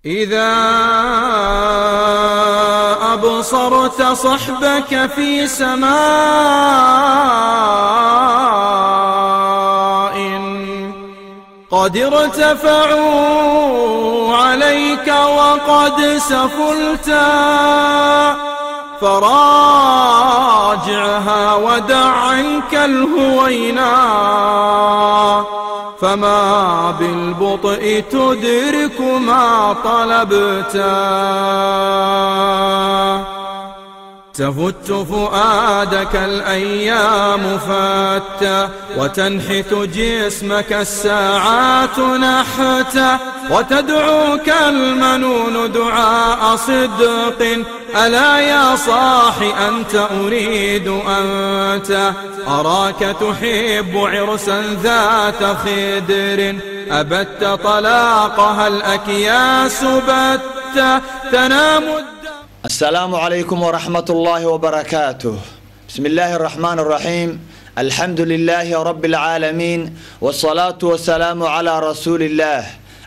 إذا أبصرت صحبك في سماء قد ارتفعوا عليك وقد سفلتا فراجعها ودع عنك الهوينا فما بالبطء تدرك ما طلبتا. تفت فؤادك الأيام فتا وتنحت جسمك الساعات نحتا وتدعوك المنون دعاء صدق ألا يا صاح أنت أريد أنت أراك تحب عرسا ذات خدر أبت طلاقها الأكياس بتا تنام. السلام عليكم ورحمة الله وبركاته. بسم الله الرحمن الرحيم. الحمد لله رب العالمين، والصلاة والسلام على رسول الله.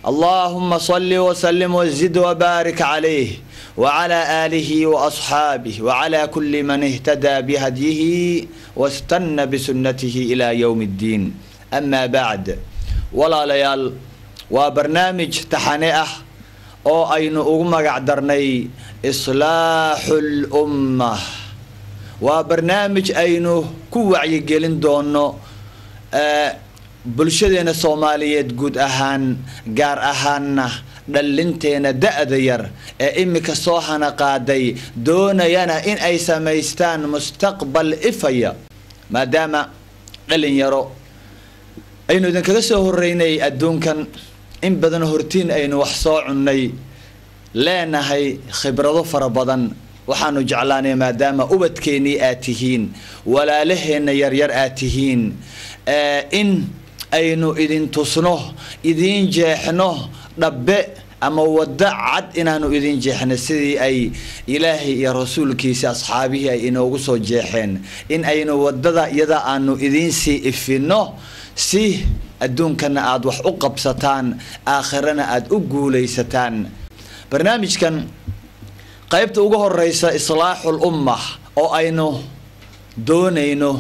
اللهم صل وسلم وزد وبارك عليه وعلى آله وأصحابه وعلى كل من اهتدى بهديه واستنى بسنته إلى يوم الدين. أما بعد، ولا ليال وبرنامج تحنئة oo aynu ugu magac darnay islaaxul ummah. Waa barnaamij aynu ku wacyigelin doono bulshadeena Soomaaliyeed guud ahaan, gaar ahaanna dhalinteena da'da yar ee imika soo hana qaaday, doonayana in ay samaystaan mustaqbal ifaya. Maadaama dhalinyaro aynu idinkaga soo horeynay adduunkan, in badan hortiin aynu wax soo cunnay, leenahay khibrado fara badan. Waxaanu jeclaanay maadaama ubadkeennii aad tihiin, walaalaheenna yaryar aad tihiin, in aynu idin tusno, idiin jeexno dhabbe ama waddo cad, inaanu idin jeexno sidii ay ilaahay iyo rasuulkiisa asxaabihii ay inoogu soo jeexeen, in aynu waddada iyada aanu idiin sii ifinno si adduunkana aada wax u qabsataan, aakhirana aada u guulaysataan. Barnaamijkan qaybta ugu horeysa islaaxul ummah oo aynu doonayno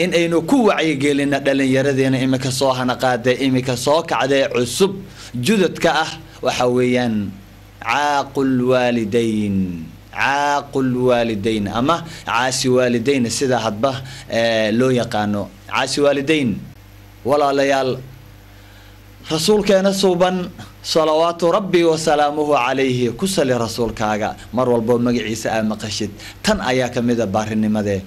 in aynu ku wacyigelino dhallinyaradeena imika soo hanaqaadee, imika soo kacdee, cusub judadka ah, waxa weeyaan caaqul waalidayn. Caaqul waalidayn ama caasi waalidayn, sida hadba loo yaqaano caasi waalidayn. Walaalayaal, rasuulkeena suuban salawaatu rabbi wasalaamuhu calayhi, ku sali rasuulkaaga mar walbo magaciisa aa maqashid, tan ayaa kamid a baarinimadee.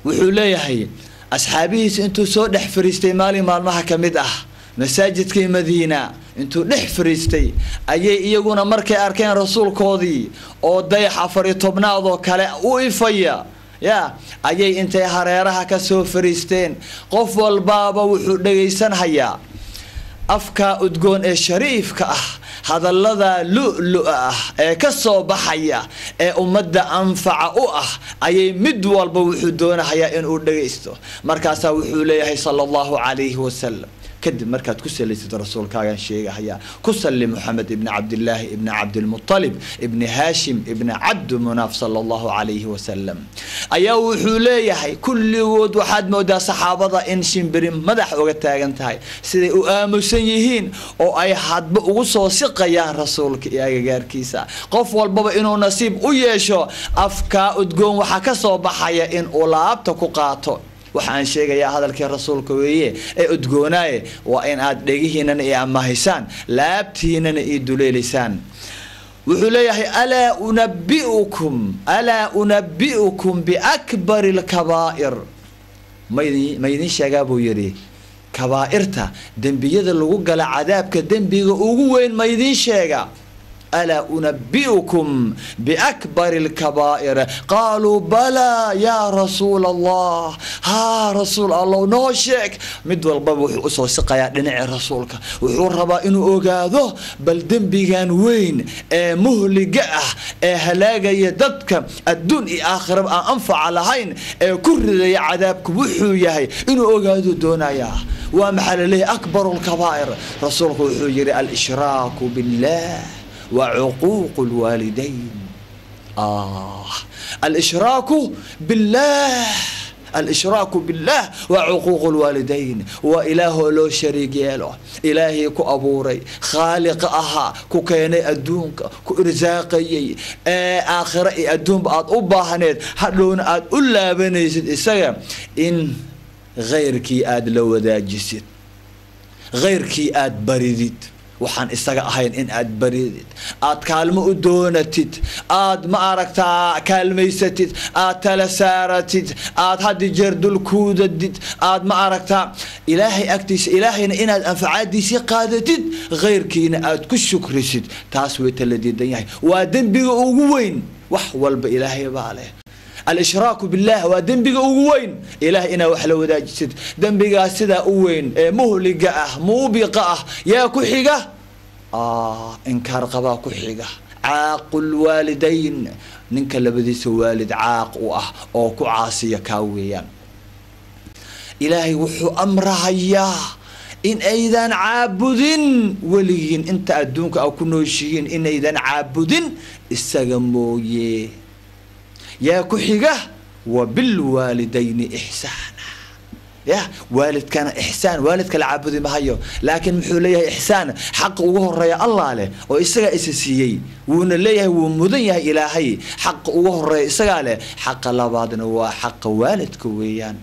Wuxuu leeyahay asxaabihiisa intuu soo dhex fariistay maalin maalmaha ka mid ah masaajidkii Madiina, intuu dhex fariistay ayay iyaguna markay arkeen rasuulkoodii oo dayax 14aad oo kale u ifaya ya, ayay intay hareeraha ka soo fariisteen. Qof walbaaba wuxuu dhagaysanhayaa afka udgoon ee shariifka ah, hadallada lu-lu-a ah ee ka soo baxaya ee ummadda anfaca u ah, ayay mid walba wuxuu doonahayaa inuu dhagaysto. Markaasaa wuxuu leeyahay sala allahu calayhi wasalam, kadib markaad ku salaysid rasuulkaagaan sheegahayaa, ku salli Moxamed ibni Cabdillaahi ibni Cabdilmutalib ibni Haashim ibni Cabdi Munaaf sala allahu calayhi wasalam, ayaa wuxuu leeyahay kulligood waxaad moodaa saxaabada in shimbiri madax uga taagan tahay, siday u aamusan yihiin oo ay hadba ugu soo siqayaan rasuulka iyo agagaarkiisa, qof walbaba inuu nasiib u yeesho afkaa udgoon waxaa ka soo baxaya in uu laabta ku qaato. Waxaan sheegayaa hadalkii rasuulka weeye ee udgoonaaye, waa in aad dhegihiinana i amahaysaan, laabtiinana ii duleelaysaan. Wuxuu leeyahay alaa unabiukum, alaa unabi'ukum biakbari alkabaa'ir, ma idin sheegaa buu yidhi kabaa'irta, dembiyada lagu gala cadaabka, dembiga ugu weyn ma idin sheega? Alaa unabi'ukum biakbari alkabaa'ir? Qaaluu balaa yaa rasuul Allah, haa rasuul Allah, noo sheeg. Mid walbaba wuxuu usoo siqayaa dhinacii rasuulka, wuxuu rabaa inuu ogaado bal dembigan weyn ee muhliga ah ee halaagaya dadka adduun iyo aakhiraba aan anfaca lahayn ee ku ridaya cadaabka wuxuu yahay inuu ogaado doonayaa. Waa maxaa laleeyahay akbaru lkabaa'ir? Rasuulku wuxuu yidhi al-ishraaku billah. Wa cuquuqu lwaalidayn. Alshraaku billah, alshraaku billah waa cuquuqu lwaalidayn. Waa ilaahoo loo shariig yeelo, ilaahii ku abuuray, khaaliqa ahaa, ku keenay adduunka, ku irsaaqayay, ee aakhira iyo adduunba aad u baahneed, hadhowna aad u laabanaysid isaga, in khayrkii aada la wadaajisid, khayrkii aada baridid, waxaan isaga ahayn in aad baridid, aad kaalmo u doonatid, aad ma aragtaa kaalmaysatid, aad tala saaratid, aad haddi jeer dulkuudadid, aad ma aragtaa ilaahay agtiisa, ilaahayna inaad anfacaadiisii qaadatid, khayrkiina aad ku shukrisid. Taas way tala diidan yahay, waa dembiga ugu weyn. Wax walba ilaahay baa leh. Alshraaku billah waa dembiga ugu weyn, ilaah inaa wax la wadaajisid. Dembigaas sidaa u weyn ee muhliga ah, muubiqa ah, yaa ku xiga? Inkaar qabaa ku xiga, caaqulwaalidayn, ninka labadiisa waalid caaq u ah oo ku caasiya kaa weeyaan. Ilaahay wuxuu amrahayaa in aydan caabudin weligiin inta adduunka a ku nooshihiin, inaydan caabudin isaga mooye. Yaa ku xiga? Wa bilwaalidayni ixsaana. Ya waalidkana ixsaan, waalidka la caabudi mahayo, laakiin muxuu leeyahay ixsaan. Xaqa ugu horeeya Allah leh oo isagaa isa siiyey, wuuna leeyahay, wuu mudan yahay ilaahay. Xaqa ugu horeeya isagaa leh. Xaqa labaadna waa xaqa waalidka weeyaan,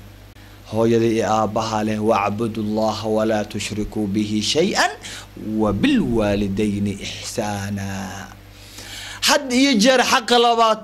hooyada iyo aabbaha leh. Wacbudu llaha walaa tushrikuu bihi shay-an wa bilwaalidayni ixsaana. Had iyo jeer xaqa labaad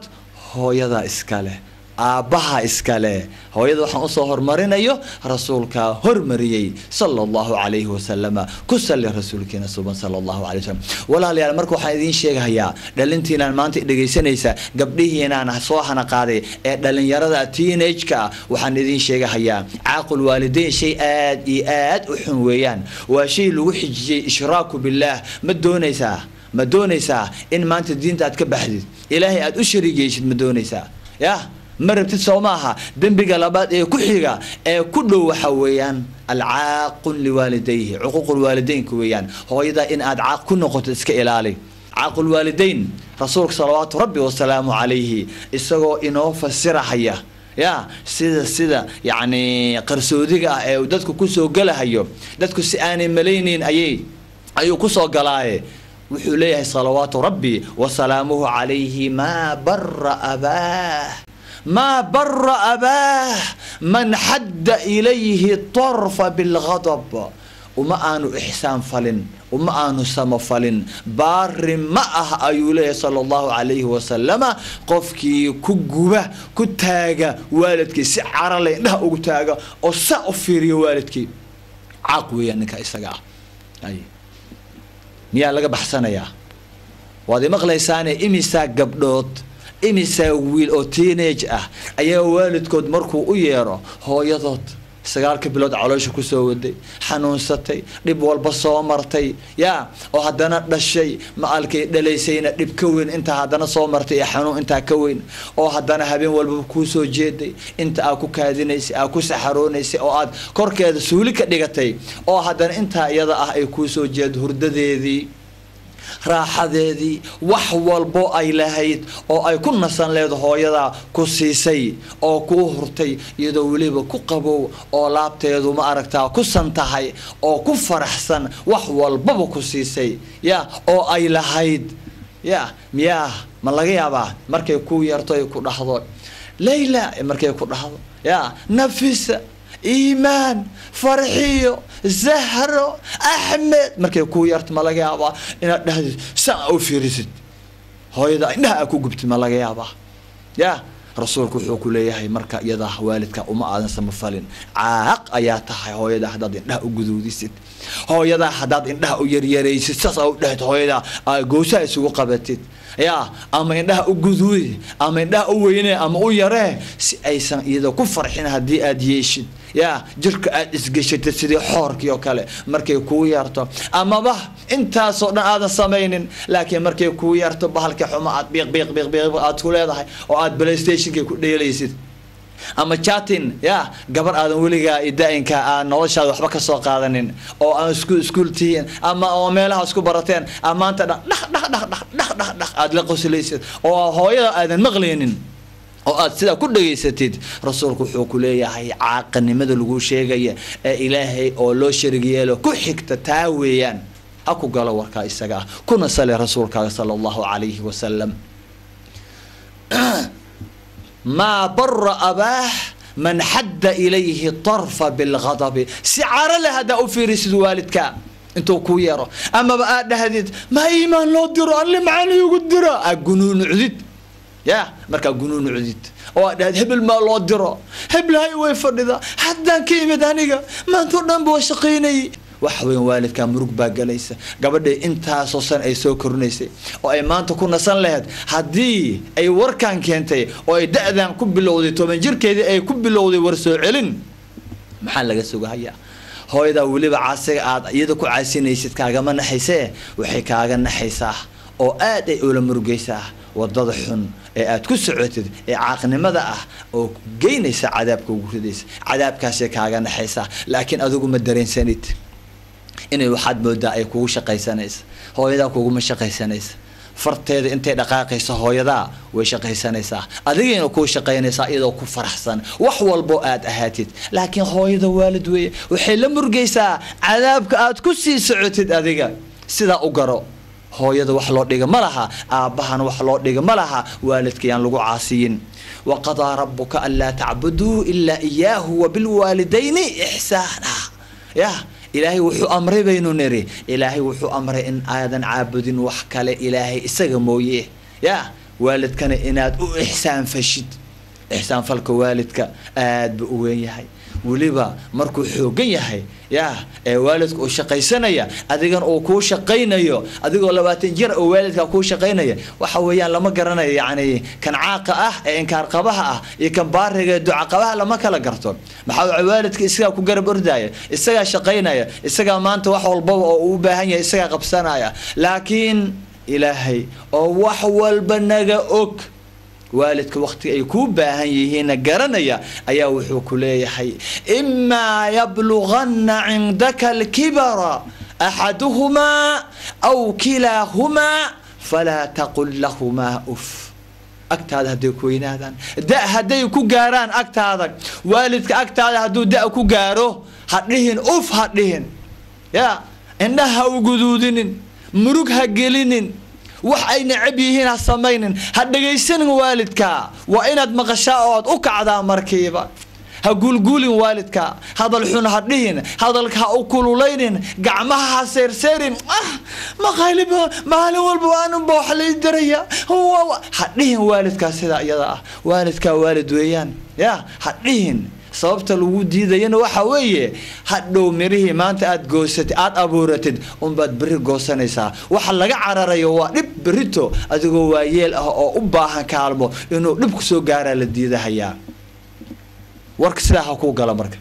hooyadaa iska leh, aabbaha iskale. Hooyada waxaan usoo hormarinayo rasuulkaa hormariyey sala allahu calayhi wasalama. Ku salli rasuulkiina suban sala allahu alay wasalam. Walaalayaal, marka waxaan idiin sheegahayaa dhalintiinaan maanta dhegaysanaysa, gabdhihiinaan soo hana qaaday ee dhalinyarada teenage-ka ah, waxaan idiin sheegahayaa caaqul waalidayn shay aad iyo aad u xun weeyaan. Waa shay lagu xijiyey ishraaku billaah. Ma doonaysaa, ma doonaysaa in maanta diinta aad ka baxdid, ilaahay aad u shariigeysid? Ma doonaysaa? Yah, ma rabtid, soo maaha? Dembiga labaad ee ku xiga ee ku dhow waxa weeyaan alcaaqun liwaalidayhi, cuquuqulwaalideynka weeyaan. Hooyada in aad caaq ku noqoto iska ilaali. Caaqulwaalideyn, rasuulka salawaatu rabbi wasalaamu calayhi isagoo inoo fasirahaya ya sida yacni qarsoodiga ah ee uu dadku kusoo gelahayo, dadku si aanay malaynayn ayuu kusoo galaaye, wuxuu leeyahay salawaatu rabbi wasalaamuhu calayhi: maa bara abaah, maa bara abaah man xadda ilayhi tarfa bilgadab. Uma aanu ixsaan falin, uma aanu samafalin, baari ma ah, ayuu leeyahay sala allahu calayhi wasalama, qofkii ku guba, ku taaga waalidkii, si carale indhaha ugu taaga oo saa u fiiriyo waalidkii. Caaq weeyaan ninka isaga ah. Ay, miyaa laga baxsanayaa? Waad imaqlaysaane, imisaa gabdhood, imisaa wiil oo teenage ah ayaa waalidkood markuu u yeero, hooyadood 9-ka bilood caloosha kusoo waday, xanuunsatay, dhib walba soo martay, yaa oo haddana dhashay, maalkay dhalaysayna dhib ka weyn intaa haddana soo martay iyo xanuun intaa ka weyn, oo haddana habeen walbaba kuusoo jeeday, inta aad ku kaadinaysay, aad ku saxaroonaysay, oo aad korkeeda suuli ka dhigatay, oo haddana intaa iyada ah ay kuusoo jeedo, hurdadeedii, raaxadeedii, wax walbo ay lahayd oo ay ku nasan leedo hooyadaa ku siisay oo kuu hurtay, iyadoo weliba ku qabow oo laabteedu ma aragtaa ku san tahay oo ku faraxsan, wax walbaba ku siisay ya oo ay lahayd ya, miyaa ma laga yaabaa markay ku yarto ay ku dhahdo Layla, markay ku dhahdo ya Nafisa, Iimaan, Farxiyo, Zahro, Axmed, markay ku yarto ma laga yaabaa inaad dhahdid, saa u fiirisid hooyada, indhaha aa ku gubtid? Ma laga yaabaa? Ya rasuulku wuxuu ku leeyahay marka iyada waalidka uma aadan samafalin, caaq ayaa tahay. Hooyada haddaad indhaha u guduudisid, hooyada haddaad indhaha u yaryaraysid, saas aa u dhahid, hooyada aa goosaha isugu qabatid, ya ama indhaha u guduudi ama indhaha u weyne ama u yaree, si aysan iyada ku farxin haddii aad yeeshid, ya jirka aad isgeshatid sidii xoorkii oo kale markay kuu yarto, amaba intaasoo dhan aadan samaynin, laakiin markay kuu yarto bahalka xumo aad biiq biiq biiq biiq aad ku leedahay oo aad PlayStationka ku dheelaysid. Ama chatting, ya gabar aadan weligaa ida-inka aan noloshaada waxba ka soo qaadanin oo aan isku iskuul tihiin ama oo meelaha isku barateen, amaanta dhaq dhaq dhaq dhaq dhaq dhaq dhaq dhaq aada la qoslaysid oo hooyada aadan maqlaynin oo aad sidaa ku dhegaysatid. Rasuulku wuxuu ku leeyahay caaqanimada lagu sheegaya ee Ilaahay oo loo sharig yeelo ku xigta taa weeyaan. Ha ku galo warkaa isaga ah, kuna sali rasuulkaaga sala allahu calayhi wasalam. Maa bara abaah man xadda ilayhi tarfa bilghadabi. Si caro leh haddaa u fiirisid waalidka intuu kuu yeero, amaba aad dhahdid ma iimaan loo diro, alle maxaan iigu diro, aad gunuunucdid, ya markaa gunuunucdid oo aad dhahdid hebel maa loo diro, heblahay way fadhida, haddaan ka imid aniga maantao dhan ba waa shaqaynayay. Wax weyn waalidkaa murug baa galaysa. Gabadhay intaasoo san ay soo korinaysay oo ay maanta ku nasan lahayd, haddii ay warkan keentay oo ay da-dan ku bilowday, 10 jirkeedii ay ku bilowday war soo celin, maxaa laga sugahayaa? Hooyadaa weliba caasiga aad iyada ku caasinaysid kaagama naxaysee, waxay kaaga naxaysaa oo aad ay ula murugaysaa wadada xun ee aad ku socotid ee caaqnimada ah oo geynaysa cadaabka ugu ridaysa. Cadaabkaasay kaaga naxaysaa, laakiin adigu ma dareensanid inay waxaad moodaa ay kugu shaqaysanaysa. Hooyadaa kuguma shaqaysanaysa. Farteeda intay dhaqaaqayso hooyadaa way shaqaysanaysaa, adigayna kuu shaqaynaysaa iyadoo ku faraxsan wax walbo aad ahaatid. Laakiin hooyada waalid weeye, waxay la murgaysaa cadaabka aad ku sii socotid adiga. Sidaa u garo, hooyada wax loo dhiga ma laha, aabbahana wax loo dhiga ma laha. Waalidka yaan lagu caasiyin. Waqadaa rabuka anlaa tacbuduu ilaa iyaahu wabilwaalidayni ixsaana. Ya Ilaahay wuxuu amray baynu niri, Ilaahay wuxuu amray in aadan caabudin wax kale Ilaahay isaga mooye, ya waalidkana inaad u ixsaan fashid. Ixsaan falka waalidka aad buu u weyn yahay, weliba markuu xoogan yahay, ya ee waalidka uu shaqaysanaya, adigan uu kuu shaqaynayo, adigoo 20 jir oo waalidka kuu shaqaynaya. Waxa weeyaan lama garanayo, yacni kan caaqa ah ee inkaar qabaha ah iyo kan baariga ee duca qabaha lama kala garto. Maxaa waxa waalidka isagaa ku garab ordaya, isagaa shaqaynaya, isagaa maanta wax walbaba oo uu u baahan yahay isagaa qabsanaya. Laakiin Ilaahay oo wax walba naga og, waalidka waqti ay kuu baahan yihiinna garanaya, ayaa wuxuu ku leeyahay imaa yabluganna cindaka alkibara axaduhumaa aw kilaahumaa falaa taqul lahumaa uf. Agtaada hadday ku weynaadaan, da hadday ku gaaraan agtaada, waalidka agtaada hadduu da ku gaaro, ha dhihin uf, ha dhihin, ya indhaha ha u guduudinin, murug ha gelinin, wax ay necab yihiin ha samaynin, ha dhegaysanin waalidka. Waa inaad maqashaa oo aad u kacdaa markiiba. Ha guulguulin waalidka, hadal xun ha dhihin, hadalka ha u kululaynin, gacmaha ha seerseyrin. Ah, maqaaliba maalin walba waanunba wax lay daraya ha dhihin waalidkaa. Sidaa iyada ah waalidkaa waalid weeyaan, ya ha dhihin. Sababta lagu diidayana waxa weeye hadhow mirihii maanta aad goosatid, aada abuuratid unbaad berri goosanaysaa. Waxa laga cararayo waa dhib berrito adigoo waayeel ah oo u baahan kaalmo inuu dhib kusoo gaaraa la diidahayaa. Warka sidaa ha kuu gala. Marka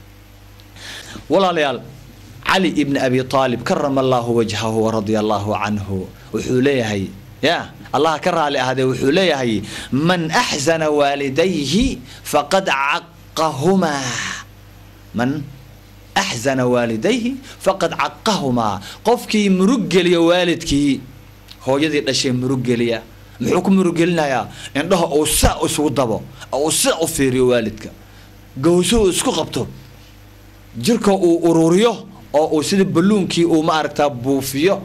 walaalayaal, Cali ibni Abi Aalib karama allahu wajhahu waradia allahu canhu wuxuu leeyahay, ya Allah ka raali ahaadee, wuxuu leeyahay man axsana waalidayhi faqad caqahumaa, man axsana waalidayhi faqad caqahumaa. Qofkii murug geliya waalidkii, hooyadii dhashay murug geliya, muxuu ku murug gelinayaa? Indhaha uu saa isugu dabo, uu saa u fiiriyo waalidka, gowsuhu isku qabto, jirka uu ururiyo oo uu sida balluunkii uu ma aragtaa buufiyo,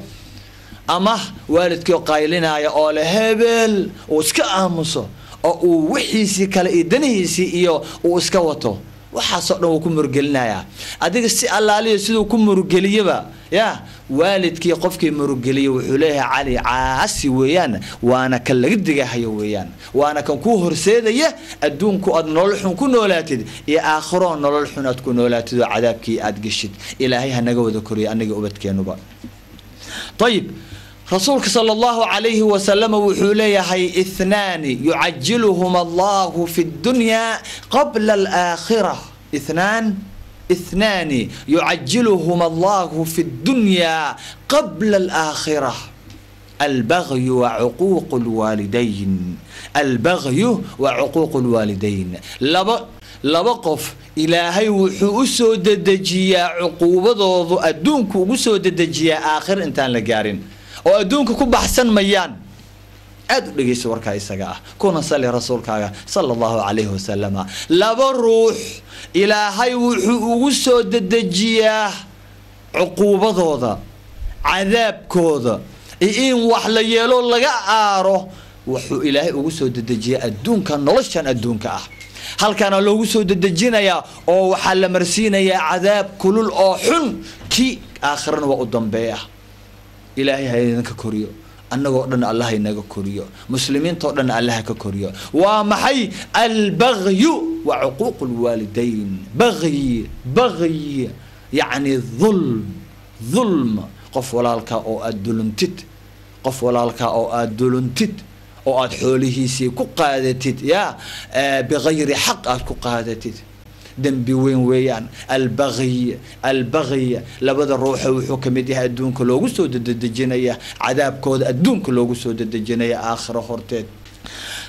ama waalidkii qaylinaya oo le hebel uu iska aamuso oo uu wixiisii kale iyo danihiisii iyo uu iska wato, waxaasoo dhan wuu ku murugelinayaa. Adiga si allaaliya siduu ku murugeliyaba, ya waalidkii qofkii murugeliya, wuxuu leeyahay Cali, caasi weeyaan, waana kan laga digahayo weeyaan, waana kan kuu horseedaya adduunku aad nolol xun ku noolaatid iyo aakhiroo nolol xun aad ku noolaatid oo cadaabkii aad geshid. Ilaahay ha naga wada koriyo aniga ubadkeenuba. Ayib, rasuulka sala allahu calayhi wasalam wuxuu leeyahay ithnaani yucajiluhum allahu fi ddunyaa qabla alaakhira, ithnaani yucajiluhum allahu fi ddunyaa qabla alaakhira, albagyu wa cuquuqu lwaalidayn, albagyu wa cuquuqu lwaalidayn. Laba Laba qof Ilaahay wuxuu u soo dedejiyaa cuquubadoodu, adduunku ugu soo dedejiyaa aakhir intaan la gaarin, oo adduunka ku baxsan mayaan. Aad u dhegeyso warkaa isaga ah, kuna sali rasuulkaaga sala allahu calayhi wasalama. Laba ruux Ilaahay wuxuu ugu soo dedejiyaa cuquubadooda, cadaabkooda, iyo in wax la yeelo laga aaro. Wuxuu Ilaahay ugu soo dedejiyaa adduunka, noloshan adduunka ah halkaana loogu soo dedejinayaa, oo waxaa la marsiinayaa cadaab kulul oo xun, kii aakhirana waa u dambeeya. Ilaahay ha idinka koriyo, annagoo dhan Allah inaga koriyo, muslimiintoo dhan Allah ka koriyo. Waa maxay? Albagyu wa cuquuq lwaalidayn. Bagyi, bagyi yacni dhulm, dhulm. Qof walaalka oo aada duluntid, qof walaalka oo aada duluntid, oo aada xoolihiisii ku qaadatid, yaa bigayri xaq aada ku qaadatid, dembi weyn weeyaan. Albagyi, albagyi. Labada ruuxa wuxuu ka mid yahay adduunka loogu soo dedejinaya cadaabkooda, adduunka loogu soo dedejinaya aakhiro horteed.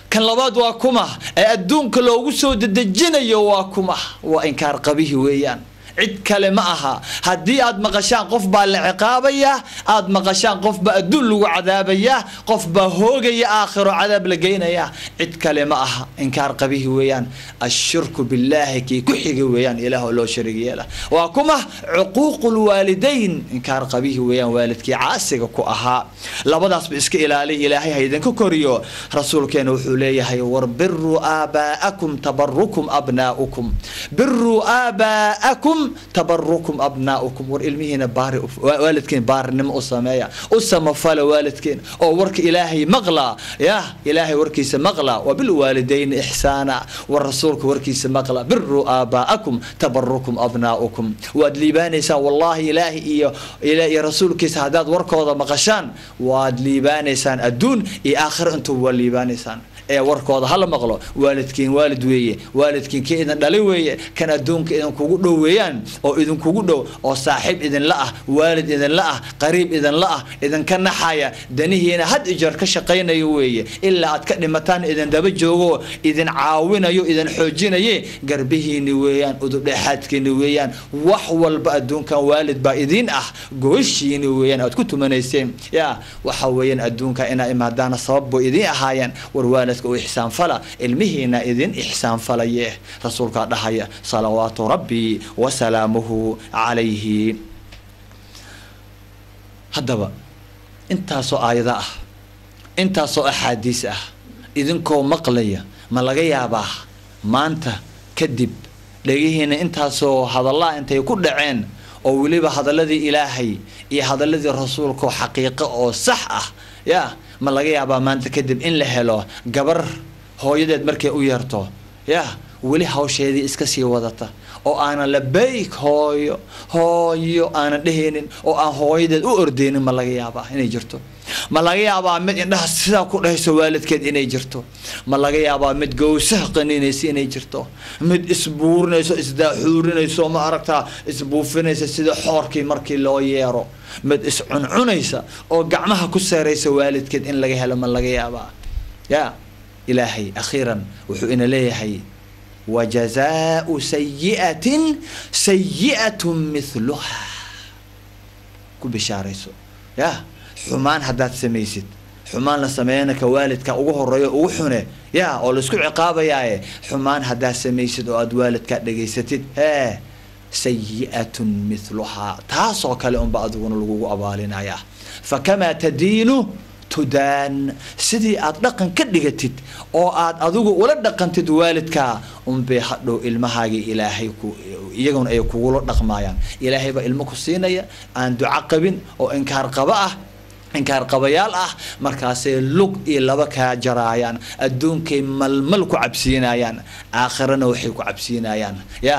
Kan labaad waa kuma ee adduunka loogu soo dedejinayo? Waa kuma? Waa inkaar qabihi weeyaan, cid kale ma aha. Haddii aad maqashaan qof baa la ciqaabayaa, aad maqashaan qof baa adduun lagu cadaabayaa, qof baa hoogaya, aakhiro cadaab la geynaya, cid kale ma aha, inkaar qabihi weeyaan. Ashirku billaahi kii ku xiga weeyaan, Ilaah oo loo sharig yeela. Waa kuma? Cuquuqu lwaalidayn, inkaar qabihi weeyaan, waalidkii caasiga ku ahaa. Labadaasba iska ilaaliy, Ilaahay ha idinka koriyo. Rasuulkeena wuxuu leeyahay: war biruu aabaa'akum tabarukum abnaa'ukum, biruu aabaa'akum tabarukum abnaa'ukum. War ilmihiina baari, waalidkiin baarinimo u sameeya, u samafala waalidkiin, oo warka Ilaahay maqla, yah Ilaahay warkiisa maqla, wa bilwaalidayni ixsaana. War rasuulka warkiisa maqla, biruu aabaa'akum tabarukum abnaa'ukum. Waad liibaanaysaan wallaahi. Ilaahay iyo rasuulkiisa haddaad warkooda maqashaan, waad liibaanaysaan adduun iyo aakhiro intuba waa liibaanaysaan. Ee warkooda hala maqlo. Waalidkiin waalid weeye, waalidkiin kii idin dhalay weeye, kan adduunka idinkugu dhow weeyaan, oo idinkugu dhow, oo saaxiib idinla ah, waalid idinla ah, qariib idinla ah, idinka naxaya, danihiina had ijeer ka shaqaynayo weeye, ilaa aad ka dhimataan idin daba joogo, idin caawinayo, idin xoojinaye, garbihiini weeyaan, udubdhexaadkiini weeyaan. Wax walba adduunkan waalid baa idiin ah, gooshiini weeyaan aad ku tumanayseen. Ya waxa weeyaan adduunka inaa imaadaana sabab buu idiin ahaayeen. War waalidka u ixsaan fala, ilmihiina idin ixsaan falaye, rasuulkaa dhahaya salawaatu rabbi wasalaamuhu calayhi. Haddaba intaasoo aayada ah, intaasoo axaadiis ah idinkoo maqlaya, ma laga yaabaa maanta kadib dhegihiina intaasoo hadallaa intay ku dhaceen, oo weliba hadalladii Ilaahay iyo hadalladii rasuulka oo xaqiiqo oo sax ah, ya ma laga yaabaa maanta kadib in la helo gabar hooyadeed markay u yeerto, ya weli hawsheedii iska sii wadata, oo aanan labayk hooyo hooyo aanan dhehaynin, oo aan hooyadeed u ordeynin? Ma laga yaabaa inay jirto? Ma laga yaabaa mid indhaha sidaa ku dhahayso waalidkeed inay jirto? Ma laga yaabaa mid gowsaha qaninaysa inay jirto, mid isbuurinayso, isdaaxuurinayso, ma aragtaa, isbuufinaysa sida xoorkii markii loo yeero, mid iscuncunaysa oo gacmaha ku seeraysa waalidkeed in laga helo? Ma laga yaabaa? Ya Ilaahay akhiiran wuxuu ina leeyahay: wajazaau sayi'atin sayi'atun mithluha. Ku bishaarayso, ya xumaan haddaad samaysid, xumaan la sameeyana ka waalidka ugu horeeyo ugu xune, ya oo laisku ciqaabayaaye. Xumaan haddaad samaysid oo aada waalidkaa dhegaysatid, hee sayi'atun mithluhaa, taasoo kale unba adiguna lagugu abaalinayaa. Fakamaa tadiinu tudaan. Sidii aad dhaqan ka dhigatid oo aad adigu ula dhaqantid waalidkaa unbay hadhow ilmahaagii Ilaahay ku iyaguna ay kugula dhaqmaayaan. Ilaahay baa ilmo ku siinaya aan duco qabin oo inkaar qaba ah, inkaar qabayaal ah. Markaasay lug iyo laba kaa jaraayaan, adduunkay malmal ku cabsiinayaan, aakhirana waxay ku cabsiinayaan ya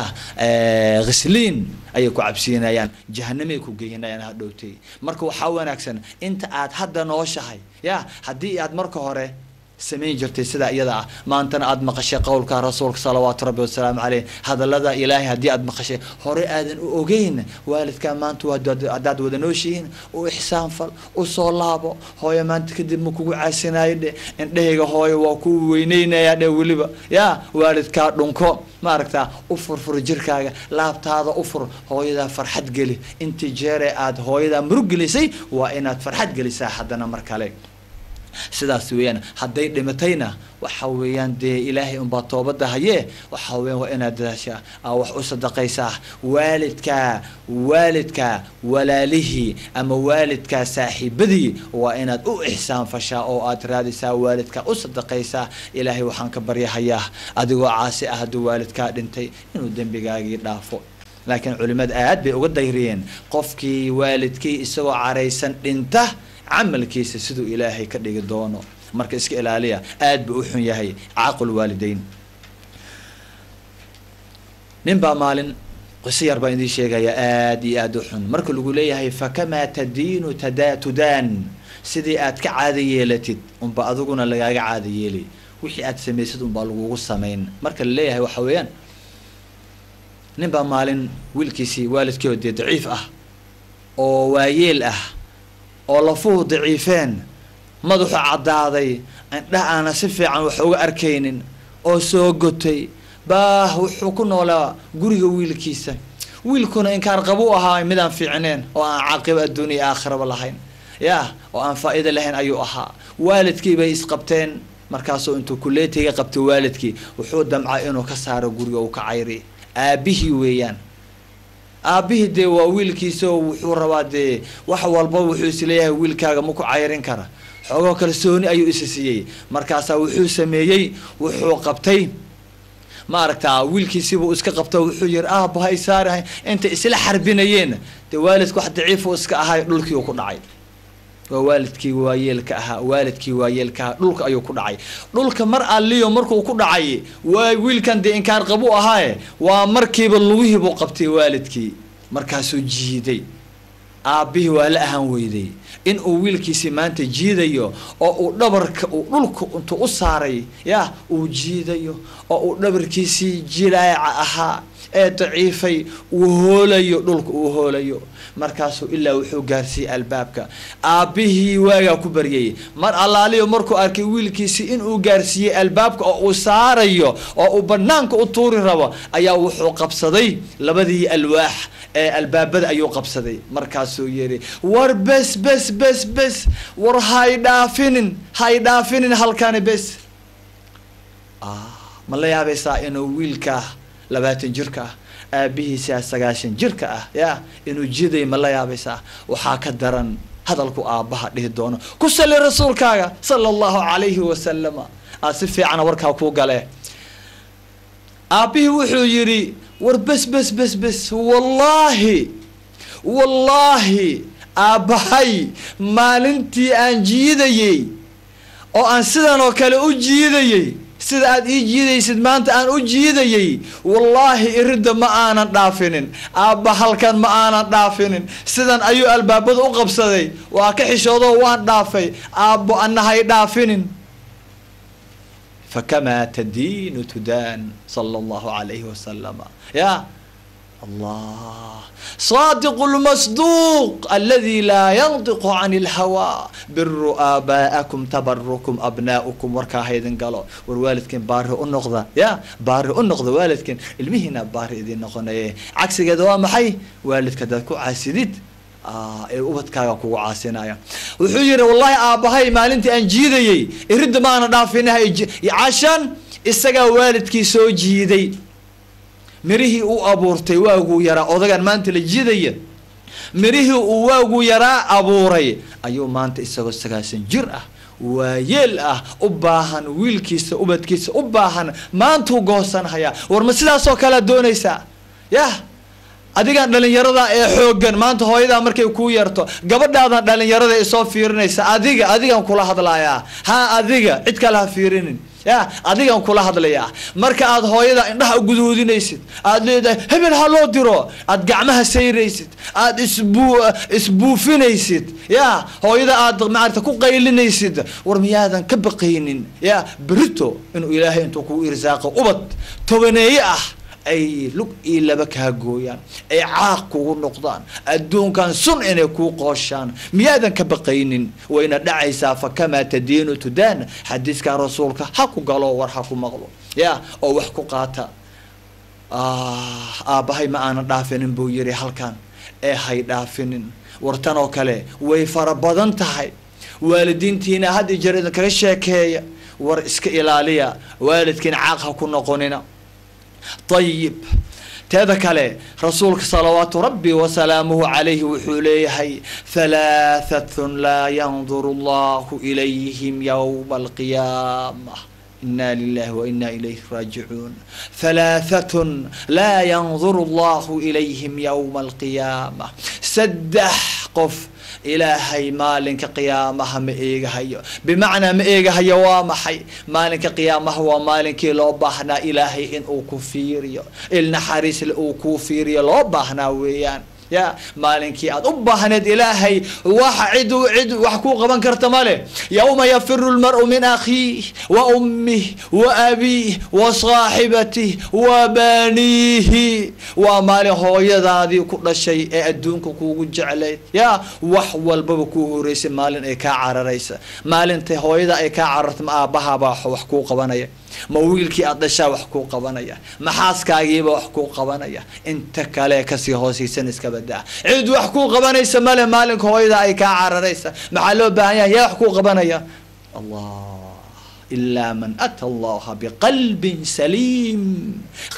khisliin ayay ku cabsiinayaan, jahanamay ku geynayaan hadhowtay. Marka waxaa wanaagsan inta aad hadda nooshahay, ya haddii aad marka hore samayn jirtay sidaa iyada ah, maantana aada maqashay qowlka rasuulka salawaatu rabbi wasalaamu caleyh, hadallada ilaahay haddii aad maqashay hore aadan u ogeyn, waalidkaa maanta haddaad wada nooshihiin u ixsaan fal, u soo laabo. Hooyo maanta kadib ma kugu caasinaayo dhe, indhahayga hooyo waa ku weyneynayaa dhe, weliba yaa waalidkaa dhunko, ma aragtaa, u furfur jirkaaga, laabtaada u fur, hooyadaa farxad geli. Intii jeere aada hooyadaa murug gelisay waa inaad farxad gelisaa haddana mar kale. Sidaas weeyaan. Hadday dhimatayna waxa weeyaan dee ilaahay unbaa toobadda hayee, waxa weeyaan waa inaad dadaashaa, aa wax u sadaqaysaa waalidkaa, waalidka walaalihii ama waalidkaa saaxiibadii waa inaad u ixsaan fashaa oo aad raadisaa, waalidkaa u sadaqaysaa. Ilaahay waxaan ka baryahayaa adigoo caasi ah hadduu waalidkaa dhintay inuu dembigaagii dhaafo. Laakiin culimada aad bay uga dayriyeen qofkii waalidkii isagoo caraysan dhinta camalkiisa siduu ilaahay ka dhigi doono. Marka iska ilaaliya, aad buu u xun yahay caaqul waalideyn. Nin baa maalin, qiso yar baan idiin sheegaya aad iyo aad u xun. Marka lagu leeyahay fakamaa tadiinu tudaan, sidii aad ka caada yeelatid unba adiguna lagaaga caada yeelay, wixii aad samaysid unbaa lagugu samayn. Marka la leeyahay waxa weeyaan, nin baa maalin wiilkiisii, waalidkii oo dee daciif ah oo waayeel ah oo lafuhu daciifeen, madaxu caddaaday, indhah aana si fiican wax uga arkaynin oo soo gotay, baah wuxuu ku noolaa guriga wiilkiisa. Wiilkuna inkaar qabu ahaa, midaan fiicneen oo aan caaqibo adduuniya aakhiraba lahayn, yah, oo aan faa'iido lahayn ayuu ahaa. Waalidkii bay isqabteen, markaasuu intuu kuleetiga qabtay waalidkii wuxuu damcaa inuu ka saaro guriga, uu ka cayri. Aabihii weeyaan, aabihii dee waa wiilkiisa oo wuxuu rabaa dee wax walba, wuxuu isleeyahay wiilkaaga ma ku cayrin kara. Xoogoo kalsooni ayuu isa siiyey. Markaasaa wuxuu sameeyey, wuxuu qabtay, ma aragtaa, wiilkiisiibuu iska qabto, wuxuu yihi aabba ha isaarahay. Intay isla xarbinayeen dee waalidku wax daciifu iska ahay, dhulkii uu ku dhacay. Waa waalidkii waayeelka ahaa, waalidkii waayeelka ahaa dhulka ayuu ku dhacay. Dhulka mar alliyo markuu ku dhacay, waa wiilkan dee inkaar qabu ahaaye, waa markiiba lugihiibuu qabtay waalidkii, markaasuu jiiday. Aabbihii waa la ahaan weyday in uu wiilkiisii maanta jiidayo oo uu dhabarka uu dhulka intuu u saaray, yah, uu jiidayo oo uu dhabarkiisii jilaaca ahaa ee daciifay uu hoolayo, dhulka uu hoolayo. Markaasuu ilaa wuxuu gaarsiiyey albaabka. Aabbihii waagaa ku baryay, mar allaaliyo markuu arkay wiilkiisii inuu gaarsiiyey albaabka oo uu saarayo oo uu banaanka u tuuri rabo, ayaa wuxuu qabsaday labadii alwaax ee albaabada ayuu qabsaday. Markaasuu yidhi war bes bes bes bes, war hay dhaafinin, hay dhaafinin halkani bes. Ma la yaabaysaa inuu wiilka 20 jirka ah aabihiisa 90 jirka ah ya inuu jiday? Ma la yaabaysaa? Waxaa ka daran hadalku aabbaha dhihi doono. Ku sali rasuulkaaga sala allahu calayhi wasalama, aad si fiicana warkaa kuu gale. Aabbihii wuxuu yidhi war bes bes bes bes, wallaahi wallaahi aabbahay maalintii aan jiidayey oo aan sidan oo kale u jiidayey, sida aad ii jiidaysid maanta aan u jiidayey, wallaahi iridda ma aanan dhaafinin aabba, halkan ma aanan dhaafinin. Sidan ayuu albaabada u qabsaday, waa ka xishoodoo waan dhaafay. Aabbo anna hay dhaafinin. Fakamaa tadiinu tudaan, sala allahu calayhi wasalama. Ya allah, saadiqu lmasduuq aladi laa yantiqu can ilhawaa, biru aabaa'akum tabarukum abnaa'ukum. Warkaa haydin galo. War waalidkiin baari u noqda, ya baari u noqda waalidkiin, ilmihiina baari idin noqonaye. Cagsigeeda waa maxay? Waalidka hadaad ku caasidid ee ubadkaaga kugu caasinaya. Wuxuu yihi wallahi aabbahay maalintii aan jiidayey iridda maana dhaafinahay. Cashan isagaa waalidkii soo jiiday, mirihii uu abuurtay waaguu yaraa. Odagan maanta la jiidaya mirihii uu waaguu yaraa abuuray ayuu maanta isagoo 90 jir ah, waayeel ah, u baahan wiilkiisa, ubadkiisa u baahan, maantuu goosanhayaa. War ma sidaasoo kalea doonaysaa? Yah. Adigaan dhalinyarada ee xooggan maanta hooyadaa markay kuu yarto, gabadhaadan dhalinyarada ee soo fiirinaysa, adiga adigaan kula hadlayaa, ha adiga cid kale ha fiirinin, ya adigaan kula hadlayaa. Marka aad hooyada indhaha u guduudinaysid, aad leedahay hebel ha loo diro, aad gacmaha sayraysid, aad isbuufinaysid, ya hooyada aad maarata ku qaylinaysid, war miyaadan ka baqaynin ya berito inuu Ilaahay intuu kugu irsaaqo ubad tobaneeye ah ay lug iyo laba kaa gooyaan, ay caaq kugu noqdaan, adduunkan sun inay kuu qooshaan, miyaadan ka baqaynin? Wayna dhacaysaa. Fa kamaa tadiinu tudaan, xadiiskaa rasuulka ha ku galo, war ha ku maqlo, ya oo wax ku qaata. Aabbahay ma aanan dhaafinin buu yiri halkan, ee hay dhaafinin. War tan oo kale way fara badan tahay. Waalidiintiina had iyo jeer idinkaga sheekeeya, war iska ilaaliya, waalidkiina caaq ha ku noqonina. Ayib, teeda kale rasuulka salawaatu rabbi wasalaamuhu calayhi wuxuu leeyahay 3 laa yanduru allahu ilayhim yowma alqiyaama, ina lilahi wa ina ilayhi raajicuun. 3 laa yanduru allahu ilayhim yowma alqiyaama, 3 qof Ilaahay maalinka qiyaamaha ma eegahayo. Bimacnaa ma eegahayo waa maxay? Maalinka qiyaamaha waa maalinkii loo baahnaa Ilaahay inuu ku fiiriyo, il naxariisle uu kuu fiiriyo loo baahnaa weeyaan. Ya maalinkii aad u baahneed Ilaahay wax cid cid wax kuu qaban karta male. Yawma yafiru lmar'u min akhiih wa ummih wa abiih wa saaxibatih wa baniihi. Waa maalin hooyadaadii ku dhashay ee adduunka kuugu jeclayd, ya wax walbaba kuu horeysay, maalin ay kaa cararaysa. Maalintay hooyada ay kaa cararta, ma aabbahabaa wax kuu qabanaya? Ma wiilkii aad dhashaa wax kuu qabanaya? Ma xaaskaagiiba wax kuu qabanaya? Inta kale kasii hoosaysan iska badaa, cid wax kuu qabanaysa male. Maalinka hooyada ay kaa cararaysa, maxaa loo baahan yahay? Yaa wax kuu qabanaya? Allah, ilaa man ata allaha biqalbin saliim,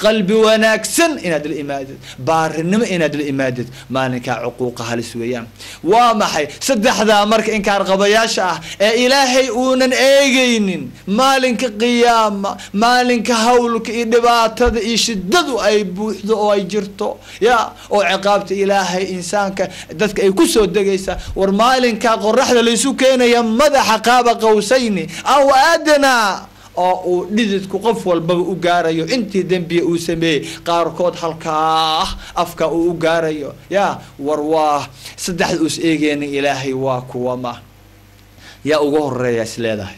qalbi wanaagsan inaad la imaadid, baarinimo inaad la imaadid, maalinkaa cuquuqa halis weeyaan. Waa maxay saddexdaa marka inkaar qabayaasha ah ee Ilaahay uunan eegaynin maalinka qiyaama, maalinka hawlka iyo dhibaatada iyo shidadu ay buuxdo oo ay jirto, ya oo ciqaabta Ilaahay insaanka dadka ay ku soo degaysa? War maalinkaa qoraxda laysu keenaya madaxa qaaba qawsayni aw adnaa, oo uu dhididku qof walbaba u gaarayo intii dembiga uu sameeyey, qaarkood halkaa afka uu u gaarayo, ya war waa saddexda uus eegeynin Ilaahay waa kuwama? Yaa ugu horeeya is leedahay?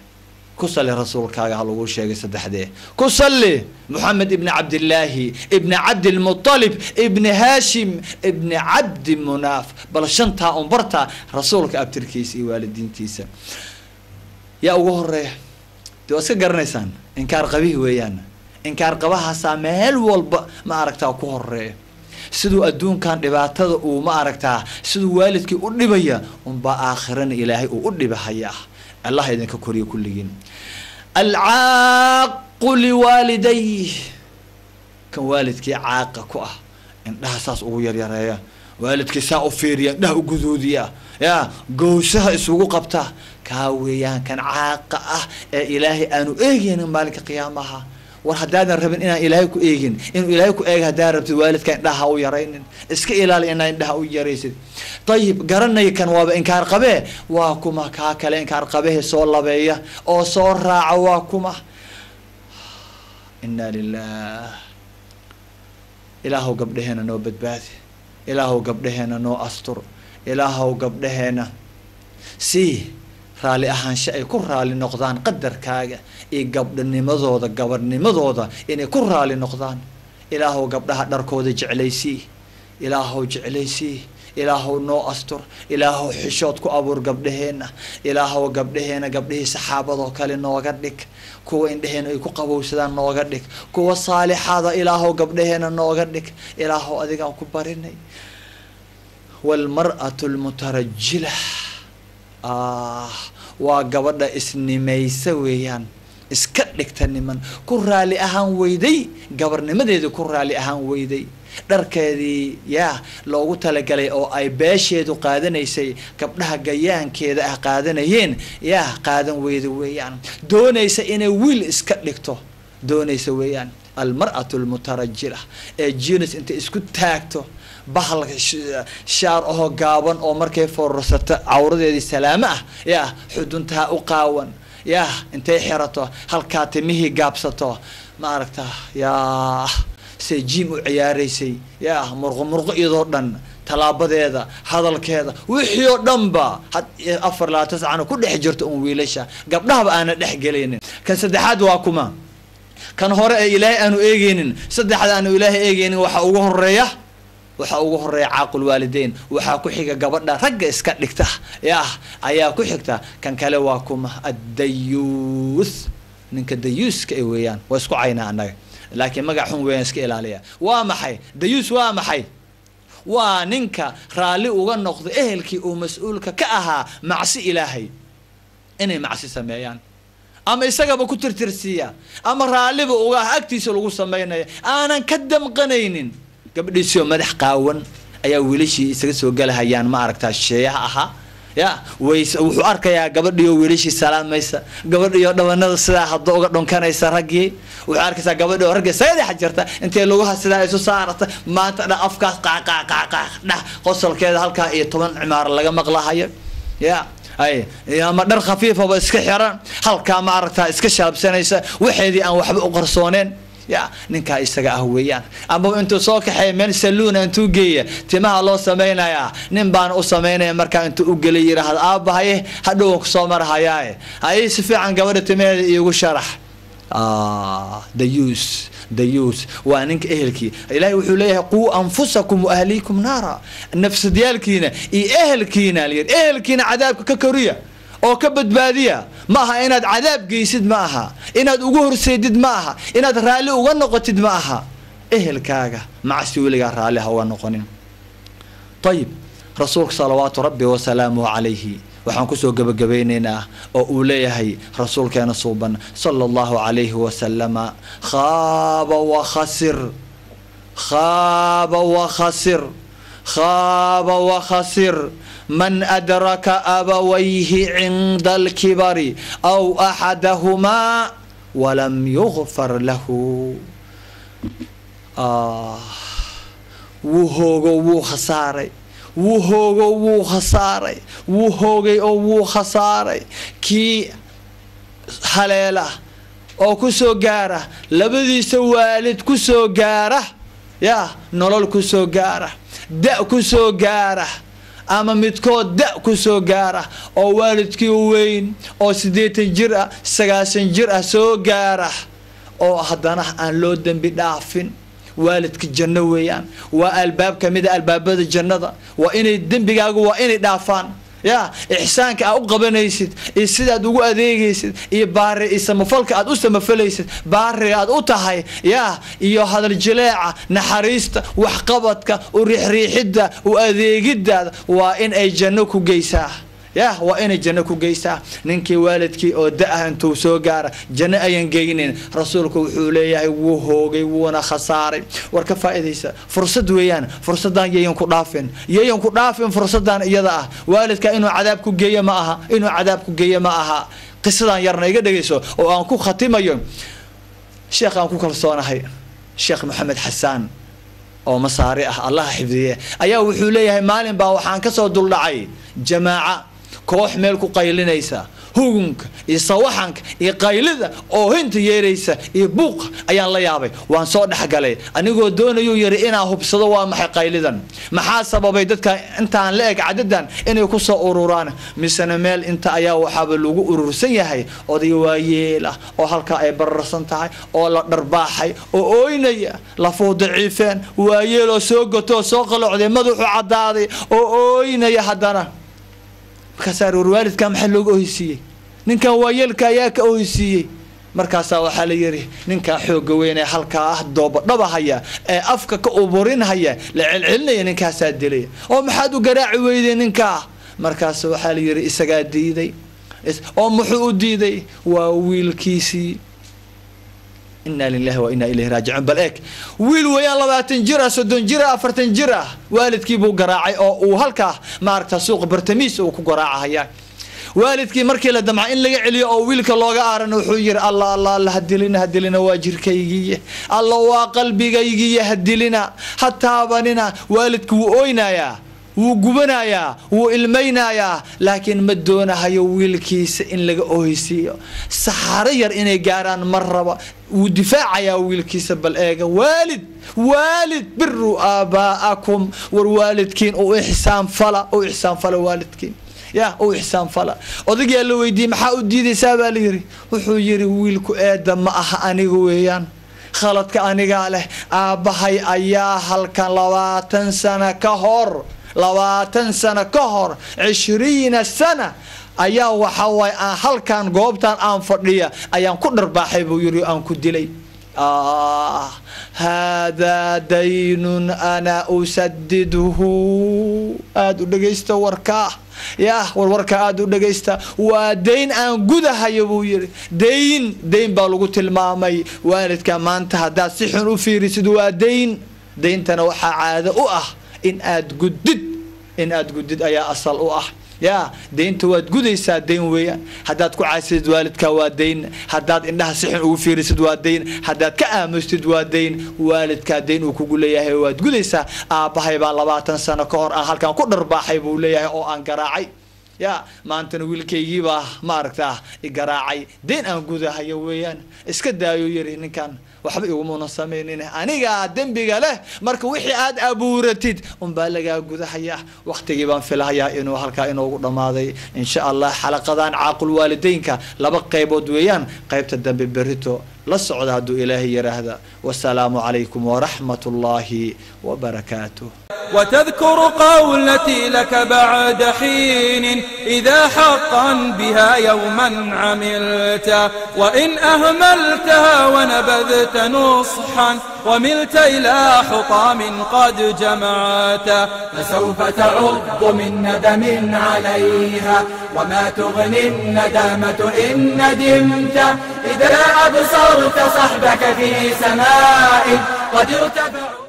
Ku salli rasuulkaaga, ha lagu sheegay saddexdee. Ku salli Moxamed ibni Cabdillaahi ibni Cabdilmutalib ibni Haashim ibni Cabdi Munaaf. Bal shantaa un barta rasuulka abtirkiisa iyo waalidiintiisa. Yaa ugu horeeya? De waa iska garanaysaan, inkaar qabihi weeyaan. Inkaar qabahaasaa meel walba ma aragtaa ku horeeya. Siduu adduunkan dhibaatada uu ma aragtaa, siduu waalidkii u dhibaya unbaa aakhirana Ilaahay uu u dhibahayaa. Allah idinka koriyo kulligiin. Alcaaqu liwaalidayh, kan waalidkii caaqa ku ah, indhaha saas ugu yaryareeya, waalidkii saa u fiiriya, indhaha u guduudiya, ya gowsaha isugu qabta, kaa weeyaan kan caaqa ah ee Ilaahay aanu eegaynin maalinka qiyaamaha. War haddaadan rabin inaan Ilaahay ku eegin, inuu Ilaahay ku eega haddaan rabtid, waalidka indhaha u yaraynin, iska ilaali inaa indhaha u yaraysid. Ayib, garanaya kan waaba inkaar qabee. Waa kuma kaa kale inkaar qabehe soo labeeya oo soo raaca? Waa kuma? Inna lilah. Ilaahow gabdhaheena noo badbaadi, Ilaahow gabdhaheena noo astur, Ilaahow gabdhaheena si raalli ahaansho ay ku raali noqdaan qadarkaaga iyo gabdhanimadooda, gabadhnimadooda inay ku raali noqdaan. Ilaahow gabdhaha dharkooda jeclaysii, Ilaahow jeclaysii, Ilaahow noo astur, Ilaahow xishood ku abuur gabdhaheena, Ilaahow gabdhaheena gabdhihii saxaabadoo kale nooga dhig, kuwa indhaheena ay ku qabowsadaan nooga dhig, kuwa saalixaada Ilaahow gabdhaheena nooga dhig. Ilaahow adigaan ku barinay. Waalmar'atu almutarajila, waa gabadha isnimaysa weeyaan, iska dhigta niman, ku raali ahaan weyday gabarnimadeedii, ku raali ahaan weyday dharkeedii yaa loogu talagalay oo ay beesheedu qaadanaysay, gabdhaha gayaankeeda ah qaadanayeen, yaa qaadan weyda weeyaan, doonaysa inay wiil iska dhigto doonaysa weeyaan. Almar'atu almutarajila ee jinis intay isku taagto Bahal shaar ahoo gaaban oo markay foorarsato cawradeedii salaamo ah, yaa xuduntaha u qaawan, yaa intay xirato halkaa timihii gaabsato, ma aragta, yaa say jiim u ciyaaraysay, yaa murqo murqo iyadoo dhan, tallaabadeeda, hadalkeeda, wixii oo dhanba had 24 sacana ku dhex jirto un wiilasha, gabdhahaba aana dhex gelaynin. Kan saddexaad waa kuma? Kan hore ee Ilaahay aanu eegeynin, saddexda aanu Ilaahay eegeynin, waxaa ugu horeeya, waxaa ugu horeeya caaqul waalideyn. Waxaa ku xiga gabadha ragga iska dhigta, yah, ayaa ku xigta. Kan kale waa kuma? Addayuus, ninka dayuuska ay weeyaan. Waa isku caynaa annaga, laakiin magac xun weeyaan, iska ilaaliya. Waa maxay dayuus? Waa maxay? Waa ninka raalli uga noqda ehelkii uu mas-uulka ka ahaa macsi Ilaahay inay macsi sameeyaan, ama isagaba ku tirtirsiiya, ama raalliba uga ah agtiisa lagu samaynaya, aanan ka damqanaynin. Gabadhiisii oo madax qaawan ayaa wiilashii isaga soo galahayaan, ma aragtaa, shisheeyaha ahaa. Ya ways wuxuu arkayaa gabadhii oo wiilashii salaamaysa, gabadhii oo dhabanada sidaa hadda uga dhunkanaysa raggii. Wuxuu arkaysaa gabadhii oo ragga isaga dhex jirta, intay lugaha sidaa isu saarata, maanta dha afkaas qaaqaaqaaqaaq dhah, qosolkeeda halkaa iyo 10 cimaar laga maqlahayo, ya ay ama dhar khafiifaba iska xiran, halkaa ma aragtaa iska shaabsanaysa, waxeedii aan waxba u qarsooneen. Ya ninkaa isaga ah weeyaan. Amaba intuu soo kaxeeya meel saluuna intuu geeya, timaha loo samaynayaa, nin baana u samaynaya. Markaa intuu u gelay yidhaahda, "Aabbahaye, hadhowan kusoo marhayaaye, haye, si fiican gabadha timaheeda iigu sharax." Dayuus, dayuus waa ninka ehelkii. Ilaahay wuxuu leeyahay, "Quu anfusakum wa ahliikum naara." Nafsadyaalkiina iyo ehelkiina layidhi, ehelkiina cadaabka ka koriya oo ka badbaadiya. Ma aha inaad cadaab geysid, ma aha inaad ugu horseedid, ma aha inaad raalli uga noqotid, ma aha. Ehelkaaga macsi weligaa raalli ha uga noqonin. Ayib, rasuulka salawaatu rabbi wasalaamuhu calayhi waxaan kusoo gebagabaynaynaa oo uu leeyahay rasuulkeena suuban sala Allahu calayhi wasalama, "Khaaba wa khasir, khaaba wa khasir, khaaba wa khasir man adraka abawayhi cinda alkibari aw axadahumaa walam yugfar lahu." Wuu hoogo, wuu khasaaray, wuu hoogo, wuu khasaaray, wuu hoogay oo wuu khasaaray kii haleela oo kusoo gaara labadiisa waalid, kusoo gaara, ya nolol kusoo gaara, da kusoo gaara, ama midkood da kusoo gaara, oo waalidkii weyn oo 80 jir ah, 90 jir ah soo gaara, oo haddana aan loo dembi dhaafin. Waalidka janno weeyaan, waa albaab kamida albaabada jannada. Waa inay dembigaagu, waa inay dhaafaan. Ya ixsaanka aad u qabanaysid iyo sidaad ugu adeegaysid iyo baari iyo samafalka aad u samafalaysid, baariga aad u tahay, ya iyo hadal jileeca, naxariista, waxqabadka, u riixriixidda, u adeegidaada, waa in ay janno ku geysaa, ya waa inay janno ku geysaa. Ninkii waalidkii oo da-ah intuu soo gaara janno ayan geynin, rasuulku wuxuu leeyahay wuu hoogay, wuuna khasaaray. War ka faa'iidaysa, fursad weeyaan. Fursaddan yayan ku dhaafin, yayan ku dhaafin fursaddan iyada ah. Waalidka inuu cadaab ku geeyo ma aha, inuu cadaab ku geeyo ma aha. Qisadan yarna iga dhegeyso oo aan ku khatimayo. Sheekh aan ku kalsoonahay, Sheekh Maxamed Xasaan oo Masaari ah, Allaha xifdiye, ayaa wuxuu leeyahay, maalin baa waxaan kasoo duldhacay jamaaca, koox meel ku qaylinaysa, hugunka iyo sawaxanka iyo qaylida oo hinta yeeraysa iyo buuqa ayaan la yaabay. Waan soo dhexgalay anigoo doonayuu yiri inaan hubsado waa maxay qaylidan, maxaa sababay dadka intaan la eg cadadan inay ku soo ururaan. Misena meel inta ayaa waxaaba lagu urursan yahay oday waayeel ah oo halkaa ay bararsan tahay, oo la dharbaaxay, oo ooynaya, lafuhu daciifeen, waayeeloo soo gotoo soo qalocday, madaxu caddaaday, oo ooynaya haddana. Markaasaa, "War waalidkaa maxaa looga oheysiiyey? Ninkan waayeelka ayaa ka oheysiiyey?" Markaasaa waxaa la yidhi, ninkaa xoogga weyn ee halkaa ah doobadhabahaya ee afka ka uburinhaya, la celcelinaya, ninkaasaa dilaya. "Oo maxaad u garaaci weydey ninkaa?" Markaas waxaa la yidhi, "Isagaa diiday." "Oo muxuu u diiday?" "Waa wiilkiisii." Inna lilahi wa inna ilayhi raajicuun. Bal eeg, wiil weeyaan, 20 jir ah, 30 jir ah, 40 jir ah, waalidkii buu garaacay oo uu halkaa maaragta suuqa bartamiis uu ku garaacahaya. Waalidkii markii la damca in laga celiyo oo wiilka looga aarana wuxuu yiri alla alla alla hadilina hadilina, waa jirkaygiiye, alla waa qalbigaygiiye, hadilina ha taabanina. Waalidku wuu oynayaa, wuu gubanayaa, wuu ilmaynayaa, laakiin ma doonahayo wiilkiisa in laga oohaysiiyo, saxaro yar inay gaaraan ma raba, wuu difaacayaa wiilkiisa. Bal eega waalid, waalid biruu aabaa'akum, war waalidkiin u ixsaan fala, u ixsaan fala waalidkiin, ya u ixsaan fala. Odaygaa la weydiiyey maxaa u diidaysaa baa la yiri, wuxuu yiri wiilku eeda ma aha aniga weeyaan, khaladka anigaa leh, aabbahay ayaa halkan 20 sano ka hor, 20 sano ka hor, 20 sana ayaa waxa waay aan halkan goobtan aan fadhiya ayaan ku dharbaaxay buu yiri, aan ku dilay. Haadaa daynun ana usadiduhu. Aada u dhegaysta warkaa, yah warwarka aada u dhegaysta, waa dayn aan gudahayo buu yiri. Dayn, dayn baa lagu tilmaamay waalidka maanta haddaad si xun u fiirisid waa dayn. Dayntana waxaa caado u ah in aad gudid, in aad gudid ayaa asal u ah. Ya daynta waad gudaysaa, dayn weeyaan. Haddaad ku caasidid waalidka waa dayn, haddaad indhaha si xun ugu fiirisid waa dayn, haddaad ka aamustid waa dayn. Waalidkaa dayn uu kugu leeyahay waad gudaysaa. Aabbahay baa 20 sano ka hor aan halkan ku dharbaaxay buu leeyahay oo aan garaacay, ya maantana wiilkaygiibaa ma aragtaa igaraacay, dayn aan gudahayo weeyaan. Iska daayo yiri ninkan, waxba igumuna samaynin, anigaa dembiga leh. Marka wixii aad abuuratid unbaa lagaa gudahayaa. Waqtigii baan filahayaa inuu halkaa inoogu dhammaaday insha allah. Xalaqadan caaqul waalideynka 2 qaybood weeyaan, qaybta dambe berito la socda hadduu ilaahay yiraahda. Wasalaamu calaykum waraxmat ullaahi wabarakaatuh. وتذكر قولتي لك بعد حين إذا حقا بها يوما عملت، وإن أهملتها ونبذت نصحا وملت إلى حطام قد جمعت، فسوف تعض من ندم عليها، وما تغني الندامة إن ندمت. إذا أبصرت صحبك في سماء قد ارتفعوا.